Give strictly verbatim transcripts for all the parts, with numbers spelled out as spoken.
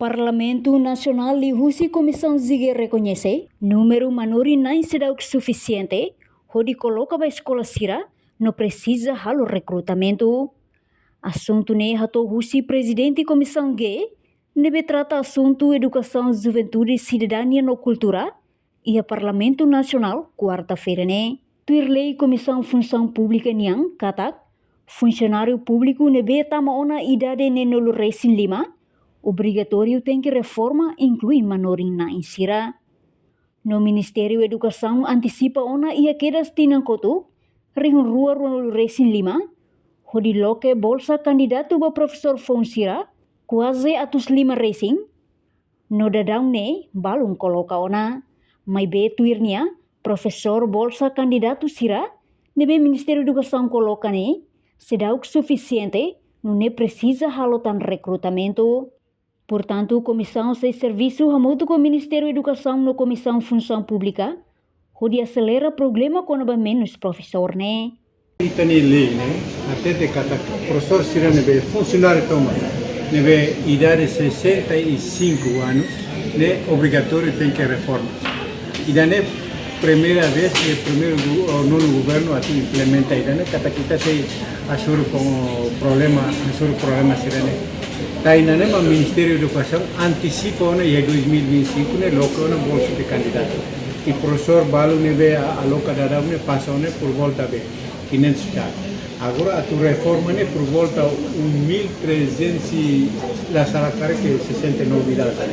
Parlamentu Nasionál liuhusi Komisaun G rekoñese númeru manorin-na'in seidauk sufisiente hodi koloka ba eskola sira no presiza halo rekrutamentu. Asuntu ne'e hato'o husi Prezidente Komisaun G ne'ebé trata asuntu edukasaun, juventude, sidadania no kultura iha Parlamentu Nasionál, kuarta-feira ne'e. Tuir lei Komisaun Funsaun Públika nian katak funsionáriu públiku ne'ebé tama ona idade neenulu resin lima obrigatóriu tenke reforma, inklui manorin-na'in sira. No Ministériu Edukasaun antisipa ona iha kedas tinan kotuk, rihun rua ruanulu resin lima, hodi loke bolsa kandidatu ba profesór foun sira kuaze atus lima resin, no daudaun ne'e balun koloka ona. Maibé tuir nia, profesór bolsa kandidatu sira ne'ebé Ministériu Edukasaun koloka ne'e seidauk sufisiente, nune'e presiza halo tan rekrutamentu. Portantu, Komisaun sei servisu hamutuk ho Ministériu Edukasaun no Komisaun Funsaun Públika hodi aselera problema kona-ba menus profesór ne'e. Ita-nia lei ne'e hatete katak profesór sira ne'ebé funsionáriu tomak, ne'ebé idade sessenta e cinco anos, ne'e obrigatóriu tenke reforma. Ida-ne'e primeira vez, e primeiru gu-, o nono governu atu implementa ida-ne'e, katak ita sei hasoru ho problema, hasoru problema sira-ne'e. Tanba ne'e mak Ministériu Edukasaun antisipa ona iha dois mil e vinte e cinco ne'e loke ona bolsa de kandidatu. I profesór balu ne'ebé a-, aloka daudaun ne'e pasa ona por volta de quinhentos e tal. Agora atu reforma ne'e por volta um mil trezentos e la sala karik sessenta e nove idade.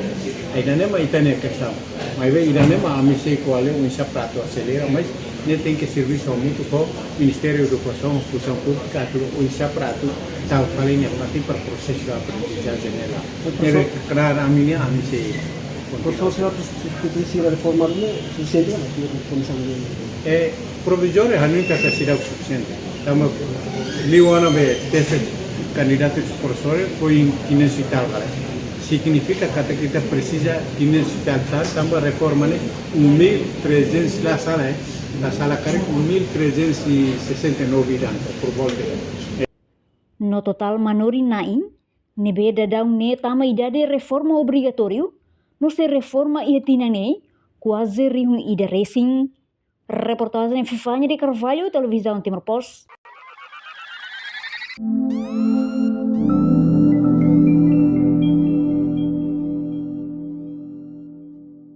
Ida-ne'e mak ita-nia kestaun. Maibé ida-ne'e mak ami sei ko'alia oinsá para atu aselera, mas ne'e tenke servisu hamutuk ho Ministériu Edukasaun, Funsaun Públika, atu oinsá para atu tau fali nia fatin para prosesu de aprendizajen ne'e la'o. Ne'ebé klaru ami-nia, ami sei. Profesór sira atu substitui sira reforma ne'e sufisiente ka lae, komisaun ne'e? E provizóriu hanoin katak seidauk sufisiente. Tanba liu ona be teste kandidatu profesór foin quinhentos e tal, vale. Signifika katak ita presiza quinhentos e tal, tanba reforma ne'e um mil trezentos la sala, eh, la sala karik um mil trezentos e sessenta e nove dan, por volta. No totál manorin-na'in ne'ebé daudaun ne'e tama idade reforma obrigatóriu no sei reforma iha tinan ne'e kuaze rihun ida resin. Reportajen Fifania de Carvalho, Televizaun Timor Post.